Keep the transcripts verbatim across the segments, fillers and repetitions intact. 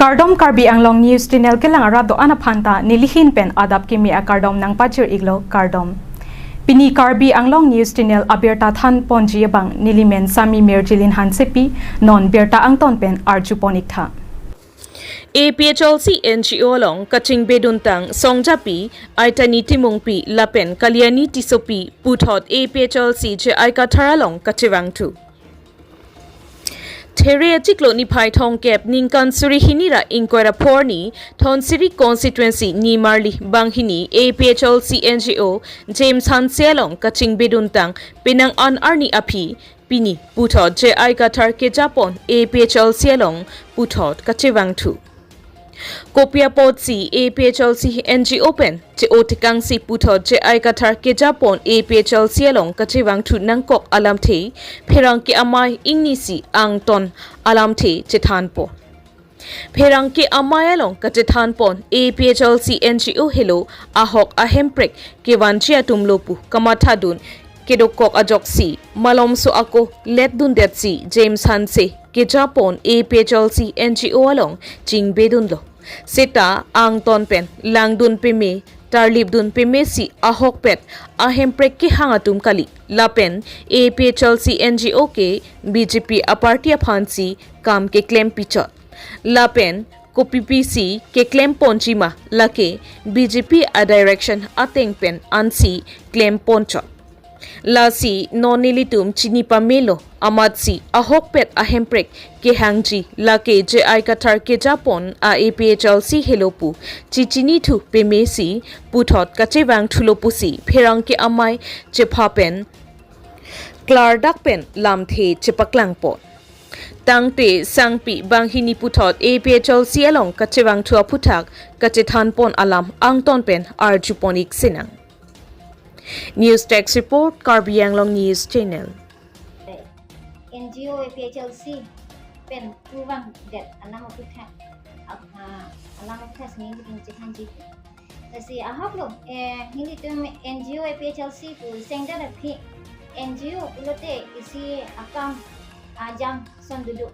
Kardom, Karbi Anglong News Channel kelang arat do-an aphan ta nelihin pen adap kimi akardom nangpajir iklo, kardom. Pini Karbi Anglong News Channel abirta than ponji abang nelimen Sami Mirjilin Hansepi, non birta angton pen arju pon iktha. A P H L C N G O along kachingbeduntang Songjapi Aitani Timungpi lapen Kalyani Tissopi puthot A P H L C J I Kathar along kachevangthu. There achiklo niphai thomkep ningkan suri hini ra ingkoi ra pho arni Dhansiri constituency nimarli banghini A P H L C N G O James Hanse along kachingbeduntang penang an arni aphi pini puthot J I Kathar kejapon A P H L C along puthot kachevangthu. Kopi apotsi A P H L C N G O pen che-o tekangsi puthot J I Kathar kejapon A P H L C along kachevangthu nangkok alamthe pherangke amei ingnisi angton alamthe chethanpo. Pherangke amei along kachethanpon A P H L C N G O helo ahok ahemprek kevanji atumlo pu kamathadun kedokok ajoksi malomso ako letdundetsi James Hanse kejapon A P H L C N G O along chingbedunlo. Seta angton pen langdun peme, tarlipdun pemesi ahokpet ahemprek kehang atum kali. Lapen A P H L C N G O ke B J P aparty aphansi kam keklem pichot. Lapen kopipisi keklem ponji ma, lake B J P adirection ateng pen ansi klem ponchot. Lasi non nelitum chini pamelo, amatsi ahokpet ahemprek kehangji lake J I Kathar kejapon a A P H L C helo pu chichinithu pemesi puthot kachevangthulo pusi pherangke amei chepha pen klardak pen lamthe chepaklangpon. Tangte sangpi banghini puthot A P H L C along kachevangthu aphuthak kachethanpon alam angton pen arjupon ik sinang. News Desk Report, Karbi Anglong News Channel. N G O A P H L C pen kevangdet alam aphuthak, ap-, ah, alam aphuthak si nelitum chethanji. Lasi ahoklo, eh, nelitum N G O A P H L C pu sengda aphi, N G O pulote isi akam ajam ason dodo.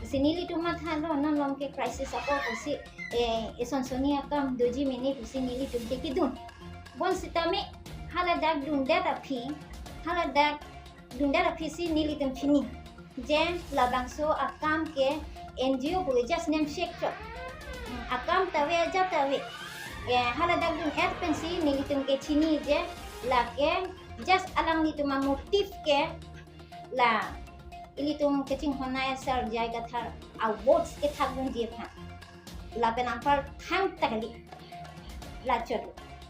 Lasi nelitum mathalo, non malom ke crisis ako pusi, eh, eson sonni akam doji mene pusi nelitum ke kedun. Bonsitame haladak dundet aphi, haladak dundet aphisi nelitum chini je labangso akam ke N G O pu just name shek chot. Hmm, akam ta ave, ajat ta ave. Eh, haladak dun-et pensi nelitum ke chini je lake just alanglitum amotive ke la ilitum kachinghon asar J I Kathar a-votes kethakdunji aphan. Lapen anpar thangta kali. Lachot.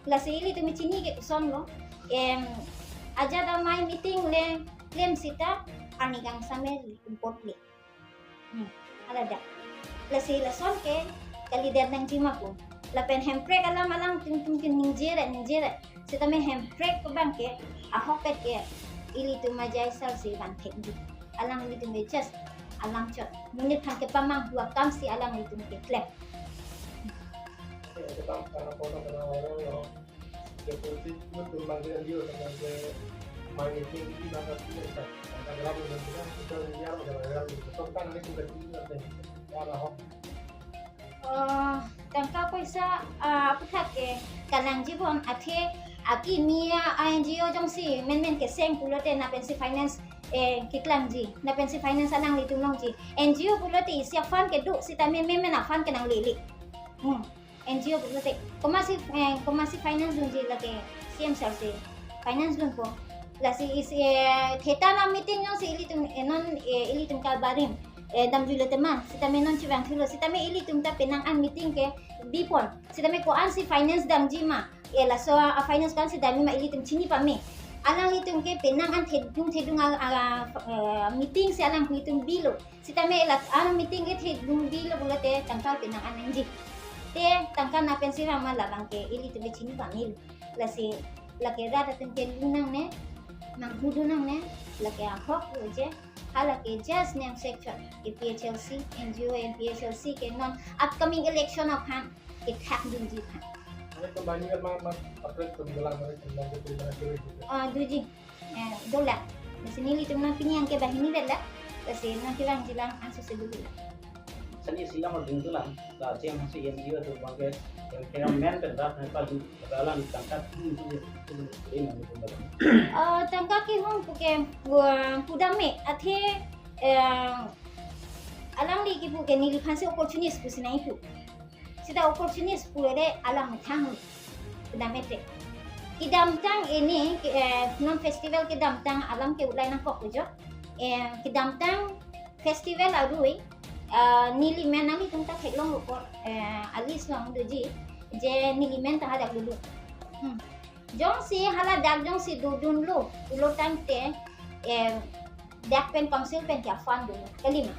Lasi ilitum chini ke kosonlo. Em, ajat amei meeting le klem seta arni kangsam le report le. Hmm, haladak. Lasi lason ke kalidet nangji ma pu. Lapen hemprek alam alangtum tum ke ningje ra, ningje ra. Sitame hemprek abang ke ahokpet ke ilitum ajai sar si van thekji. Alanglitum ke just alam chot. Monit aphan kepamanghu akamsi alanglitum keklem. Oh, tangka poisa, ah, aphuthak ke kanangji bon athe akimi a-N G O jongsi menmen keseng pulote lapensi finance, eh, keklangji, lapensi finance alanglitum longji. N G O pulote isi a-fund kedo sitame menmen a-fund kenanglele. Hmm. N G O pulote komatsi, eh, komatsi finance dunji lake C M sir si finance dunpo. Lasi isi, eh, theta na meeting jongsi ilitum, eh, non, eh, ilitum kabarim, eh, damjulo tema, sitame non chevangthulo, sitame ilitum ta penang an meeting ke bipon, sitame ko-ansi finance damji ma, eh, laso a-finance ko-ansi damji ma ilitum chini pame. Alanglitum ke penang an thedung thedung a, a, eh, meeting si alanglitum bilo. Sitame la-an meeting ke thedung bilo pulote tangka penang an nangji. Te tangka lapensi vang ma labang ke ilitum ke chini pamelo. Lasi lake rat atum ke lunangne, manghudunangne, lake ahoklo je, halake just name shek chot, A P H L C, N G O A P H L C ke non upcoming election aphan kethakdunji aphan. Ane kembali ke ma, ma, apa itu bilang, bilang, bilang, bilang, bilang. Ah, doji. Eh, dolang. Lasi nelitum non pini yang ke banghini bela. Lasi non kevangji alam anso si dolang. Ani silang ding tulang, la siang hasi N G O atum abangke, yang kaya men pen rat na palu, alang tangka tum tum tum tum tum tum. Ah, tangka kehung puke, pu-, pudam me, athe, eh, alangli kipu ke neliphan si opportunist pusi nangkipu. Seta opportunist pulote alang methang pudam mete. Kedamtang ini, ke, eh, non festival kedamtang alam ke ulai nangkok jo. Eh, kedamtang festival arui, ah, neli men nanglitum ta theklonglo apot, eh, a-list along doji, je neli men ta hadak dulu. Hmm. Jongsi haladak jongsi dodunlo, pulo tangte, eh, dak pen council pen ke fund dolo. Kalima.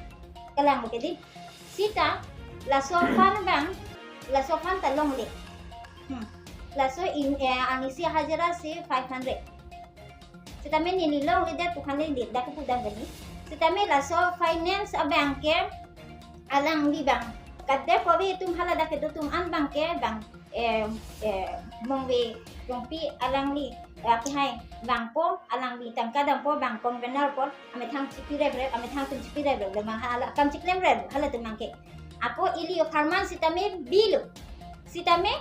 Kalang ke di. Seta, laso fund abang, laso fund ta longle. Hmm. Laso in, eh, ang isi hajira si five hundred. Sitame neli longledet pu khan le dak pudam kali. Sitame laso finance abangke alangli abang. Kade kopi atum haladak kedo atum an abangke abang, eh, eh, Mongve Rongpi alangli, eh, kehai abangpo, alangli tangka dampo, abang convener po, amethang chipi rebre, amethang atum chipi rebre, abang hala kam chiklemre, halatum abangke. Ako ili apharman sitame bilo. Sitame,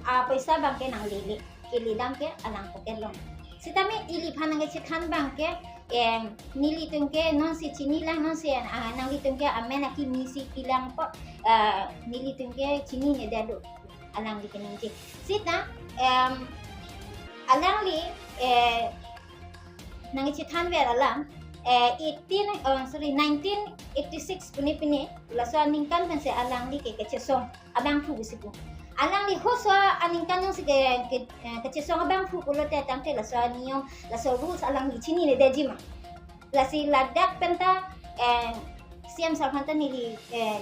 ah, paisa abangke nanglele. Kele dam ke alang pocket along. Sitame iliphan nangkechethan abangke, em, nelitum ke nonsi chinilang, nonsi, ah, nanglitum ke amen akimi si pilangpo, ah, nelitum ke chininedetlo. Alangli keningje. Seta, em, alangli, eh, nangkechethanver alam, eh, eighteen, oh, sorry, nineteen eighty-six pune pine, laso aningkan pensi alangli ke kachesong abangphu si pu. Alangli halaso aningkan jongsi ke, ke, eh, kachesong abangphu pulote tangte laso aniyom, laso rules alangli chininedetji ma. Lasi ladak penta, eh, C M sir aphan ta neli, eh,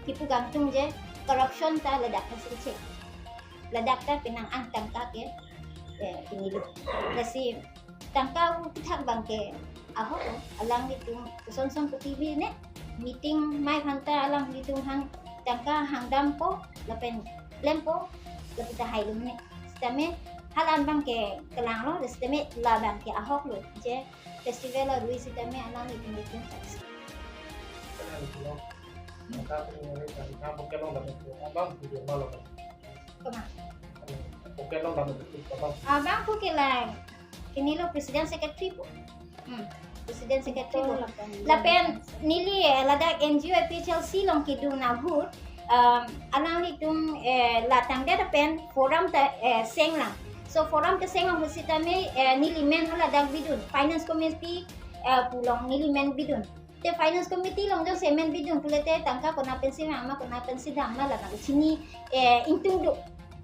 kipu kangtung je corruption ta ladak ta si che. Ladak ta penang an tangka ke, eh, kinilo. Lasi tangka u kethak abangke ahok lo, alanglitum kosonson kuti bi ne, meeting mai aphan ta alanglitum hang tangka hangdampo, lapen klempo, lapen ta hailo ne. Sitame hala abangke kelanglo, sitame la abangke ahok lo, je festival arui sitame alanglitum itum tax. Koma. Abangphu ke la, kinilo president secretary pu. Hmm, president secretary pu. Lapen neli, eh, ladak N G O A P H L C along kedun ahut, um, alanglitum, eh, la tangdet pen forum ta, eh, senglang. So forum ta senglang ahut sitame, eh, neli men haladak bidun. Finance committee, eh, pu along neli men bidun. Te finance committee along jongsi men bidun pulote tangka kona pensi vang ma, kona pensi dam ma, labang chini, eh, ingtung do.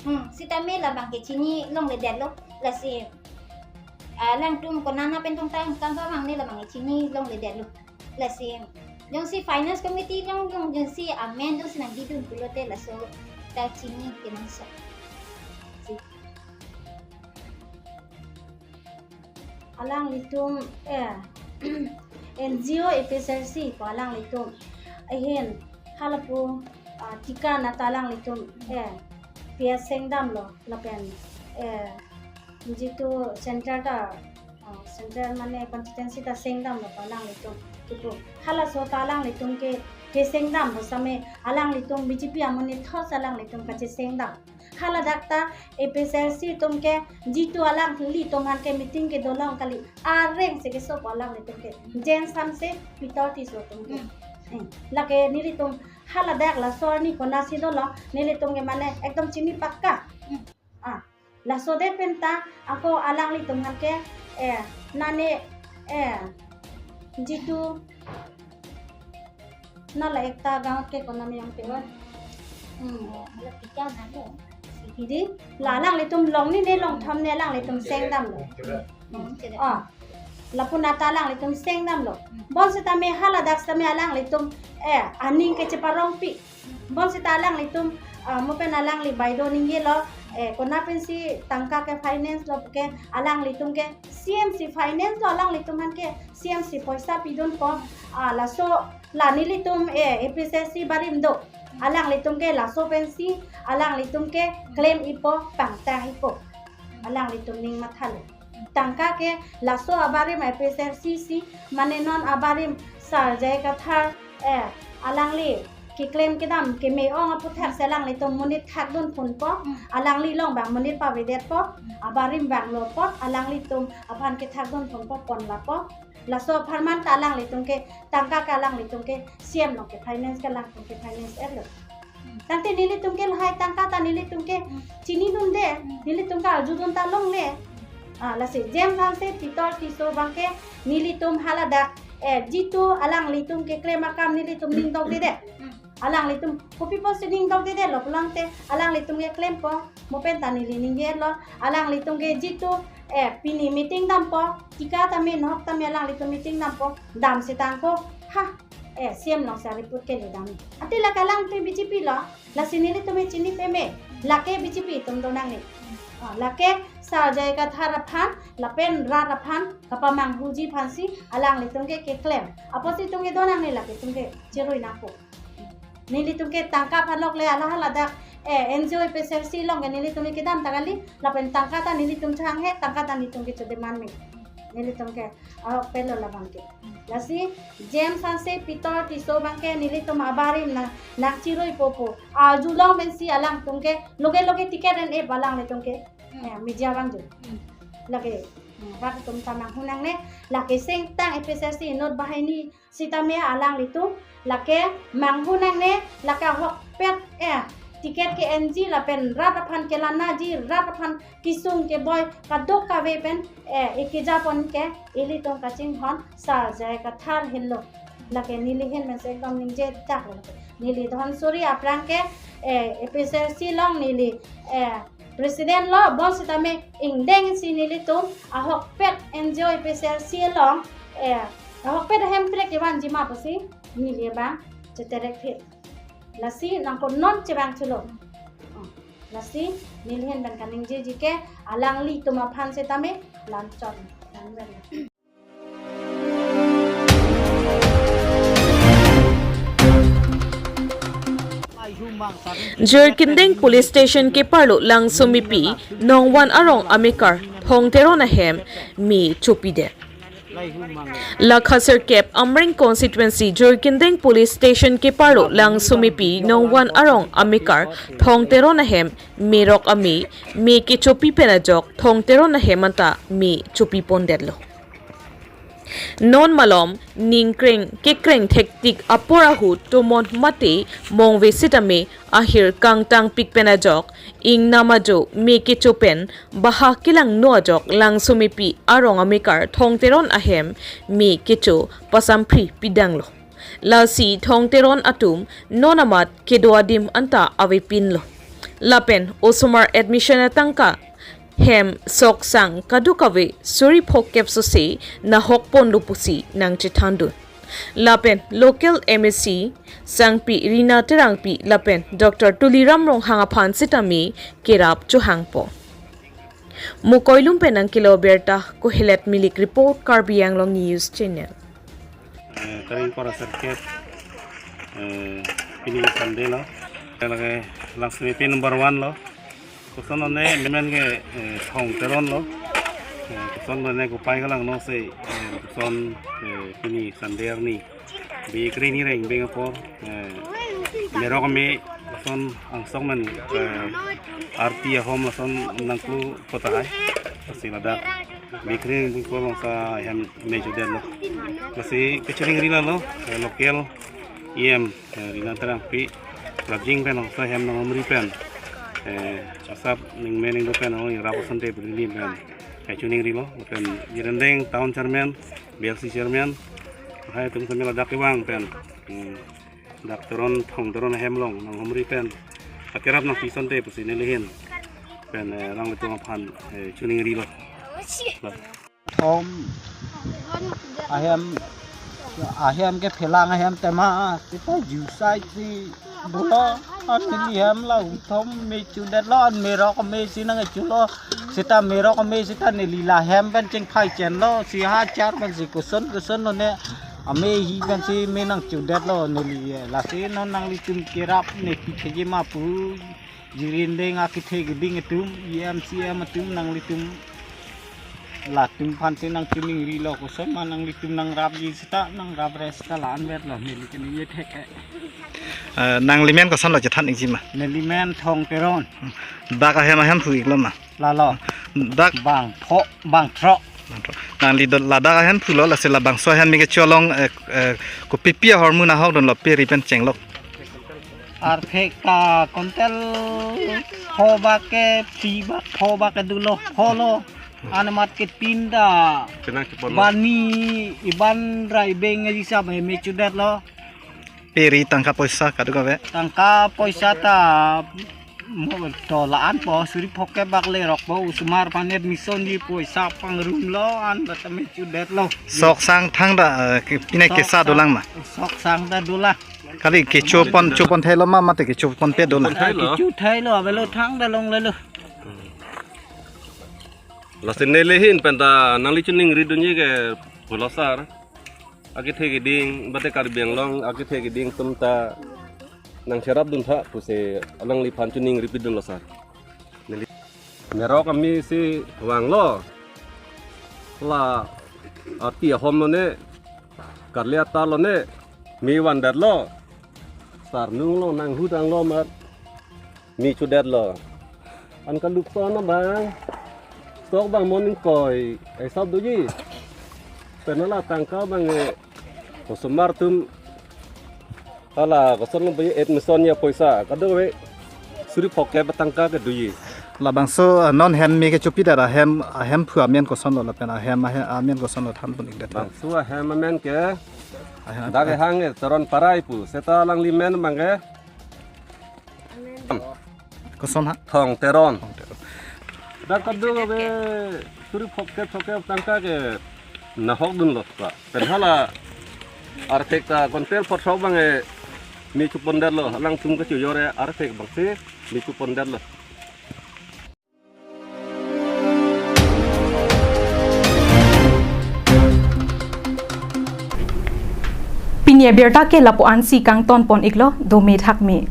Hmm, sitame labangke chini longledetlo. Lasi, ah, alangtum kona na pen tong tang kam pa vang ne labangke chini longledetlo. Lasi, jongsi finance committee along, along jongsi amen jongsi nangbidun pulote laso ta chini kenangsot. Si. Alanglitum, eh, N G O A P H L C pu alanglitum. Ahin, halapu, ah, tika na ta alanglitum, eh, P S sengdamlo, lapen, eh, jitu center ta, ah, center mane constituency ta sengdamlo pu alanglitum. Kipu, halaso ta alanglitum ke, kesengdam, bosame alanglitum B J P amonit thos alanglitum kachesengdam. Haladak ta A P H L C atum ke jitu alanglitum aphan ke meeting kedo along kali areng si keso pu alanglitum ke. Jen samse pitor tiso atum ke. Hmm. Hmm. Lake nelitum haladak laso arni konatsi dolo nelitum ke mane ekdom chini pakka. Hmm. Ah, laso det penta ako alanglitum aphan ke, eh, nane, eh, jitu na la ekta gaon ke kona miyong ke wan. Hmm. Hala tika na lo. Hidi, la alanglitum long ni ne long thom ne alanglitum sengdamlo. Hmm, sida. Ah, lapu na ta alanglitum sengdamlo. Hmm. Bonsitame haladak sitame alanglitum, eh, aning kecheparongpi. Bonsita alanglitum, ah, mo pen alangli baideo ningjelo, eh, kona pensi tangka ke finance lo ke alanglitum ke C M si finance lo alanglitum aphan ke C M si poisa pidunpo, ah, laso la nelitum, eh, A P H L C barim do. Alanglitum ke laso pensi, alanglitum ke claim-ipo, pangta-ipo. Alanglitum ning mathalo. Tangka ke laso abarim A P H L C si, mane non abarim Sir J I Kathar, eh, alangli, keklem kedam keme-ong aputhak si alanglitum monit thakdun ponpo, alangli along abang monit pavedetpo, abarim vanglo apot alanglitum aphan kethakdun ponpo ponlapo. Laso apharman ta alanglitum ke tangka ke alanglitum ke C M along ke finance ke alangtum ke finance-etlo. Tangte nelitum ke lahai tangka ta nelitum ke chinidunde, nelitum ke arjudun ta longle. Ah, lasi James Hanse, Peter Tisso abangke nelitum haladak, eh, jitu alanglitum keklem akam nelitum ningtokdedet. Alanglitum kopi pusi ningtokdedetlo pulote alanglitum keklempo, mo pen ta neli ningjelo, alanglitum ke jitu, eh, pini meeting dampo, tika tame nohok tame alanglitum meeting dampo, dam setangko, ha, eh, C M along si report kele dam. Athe lake alangtum B J P lo, lasi nelitum chini peme, lake B J P atum donangne. Ah, lake Sir J I Kathar aphan, lapen rat aphan kapamanghuji aphansi alanglitum ke keklem. Apotsi itum ke donangne, lake itum ke chirui nangpo. Nelitum ke tangka aphan lokle, hala haladak, eh, N G O A P H L C along ke nelitum ke kedam ta kali, lapen tangka ta nelitum chehanghe, tangka ta nelitum ke chodemand me. Nelitum ke ahokpetlo labangke. Lasi James Hanse, Peter Tisso abangke nelitum abarim na, nangchiruipo pu arjulong pensi alangtum ke loge loge ticket en-e alanglitum ke, eh, media abang jo. Lake, eh, rat atum ta manghu nangne, lake sengtang A P H L C inut banghini sitame alanglitum lake manghu nangne, lake ahokpet, eh, ticket ke-enji lapen rat aphan kelanaji, rat aphan kesung keboi kadokave pen, eh, ekejapon ke ilitum kachinghon Sir J I Kathar henlo. Lake neli ahin pensi ekdom ningjedak lo. Neli Dhansiri aphrang ke, eh, A P H L C along neli, eh, president lo, bonsitame ingdengsi nelitum ahokpet N G O A P H L C along, eh, ahokpet ahemprek kevanji ma pusi neli abang cheterek phit. Lasi nangkok non chevang chulo. Oh, lasi neli ahin pen kaningjeji ke alanglitum aphan sitame lamchot. Lamchot. Jirikindeng Police Station keparlo Langsomipi Nongvan arong amekar Thong Teron ahem me chopidet. Lakha sirkep Amreng constituency Jirikindeng Police Station keparlo Langsomipi Nongvan arong amekar Thong Teron ahem merok ame me kechopi pen ajok Thong Teron ahem anta me chopipondetlo. Non malom ningkreng kekreng thektik apor ahut tomon mate mongve sitame ahir kangtangpik pen ajok ingnam ajo me kecho pen baha kelangno ajok Langsomipi arong amekar Thong Teron ahem me kecho pasampri pidanglo. Lasi Thong Teron atum non amat kedo adim anta avepinlo. Lapen osomar admission atangka hem soksang kadokave suri phokep sose nahok ponlo pusi nangchethandun. Lapen local M A C sangpi Rina Terangpi lapen Doctor Tuliram Ronghang aphan sitame kerap chohangpo. Mokoilum pen nangkelo birta Kohelet Milik report, Karbi Anglong News Channel. Eh, karing kora sirkep, eh, pini Sunday lo. Lake Langsomipi number one lo. Koson lone memen ke, eh, Thong Teron lo. Eh, koson lone kopai kelangno si, eh, koson, eh, pini Sunday arni. Bikri ni reng beng apor, eh, merok ame lason angsong men, eh, arti ahom lason nangklu kota hai. Lasi ladak bikri ni bung apor along si ahem me chodetlo. Lasi kachiningri lalo, eh, local E M, eh, Rina Terangpi, Labjing pen along si ahem nanghumri pen, eh, asap ningme ningdo pen along irap asonte beri pen, eh, chiningrilo, pen Jirikindeng Town Chairman, B L C Chairman, hai atum sitame ladak kevang pen, hmm, dak Teron, Thong Teron ahem along nanghumri pen akerap nangpi asonte pusi neli ahin pen, eh, alanglitum aphan, eh, chiningrilo. Thom ahem, ahem kephelang ahem tema seta jusai si dolo, an neli hem la uthom me chodetlo, an merok me si nangchulo, seta merok me seta neli la hem pen chingphai chenlo, si ha char pen si koson koson lone ame hi pen si me nangchodetlo neli, lasi non nanglitum kerap ne pi theji ma pu, Jirikindeng akethe keding atum, E M C M atum nanglitum Latum aphan si nangchiningrilo, koson ma nanglitum nangrapji seta nangrap res ta la-an vet lo, neli kaningje thek ke. Eh, nanglimen kosonlo chethan ikji ma? Neli men Thong Teron. Dak ahem ahemphu iklo ma? Lalo. Dak bang pho, bang throk. Nangli do ladak ahemphulo, lasi labangso ahem me kecho along, eh, eh, kopipi ahormu nahokdunlo, pe ri pen chenglok? Arphek ta kontel pho bak ke, pi bak, pho bak ke dolo, pho lo. An amat ke tin ta. Penang chepon lo. Bani iban rai beng aji sab he me chudetlo. Pe ri tangka poisa kadokave? Tangka poisa ta mo to la-an po, suri phongkep bak le rok po, osomar aphan admission ji poisa pangrum lo, an ta me chudetlo. Sok sang thangta, eh, ke-, pine sok kesa sang dolang ma? Sok sang ta dolang. Kali kecho pon, cho pon thelo ma, mate kecho ponpe dolang? Thelo. Kecho thelo, avelo thangta longlelo. Lasi neli ahin pen ta nangli chiningridunji ke pulo sar. Akethe keding, mate Karbi Anglong akethe keding atum ta nangcherapdun tha pusi alangliphan chiningripidunlo sar. Neli merok ami si vanglo. La ati ahom lo ne, karli atar lo ne, me vandetlo. Sarnung lo nanghu tanglo amat me chudetlo. An kaluk son abang, sok bang mo ingkoi, eh, sab doji. Pen hala tangka bang, eh, osomar atum, hala koson lo bang admission ya poisa, kadokave suri phongkep tangka ke doji. Labangso, eh, non hem me kechopi dara hem, ahemphu amen kosonlo lapen ahem, ahem amen kosonlo than pon ikdet. Bangso ahem amen ke, ahem dak ke hang, eh, Teron Parai pu, seta alanglimen bang ke, koson ha? Thong Teron. Thong Teron. Dak kadokave suri phongkep phongkep tangka ke nahokdunlo pa. Pen hala arphek ta kontel pho throk bang, eh, me chupondetlo, alangtum kachojor, eh, arphek bang si me chupondetlo. Pini abirta ke lapu-an si kangton pon iklo, dome thakme.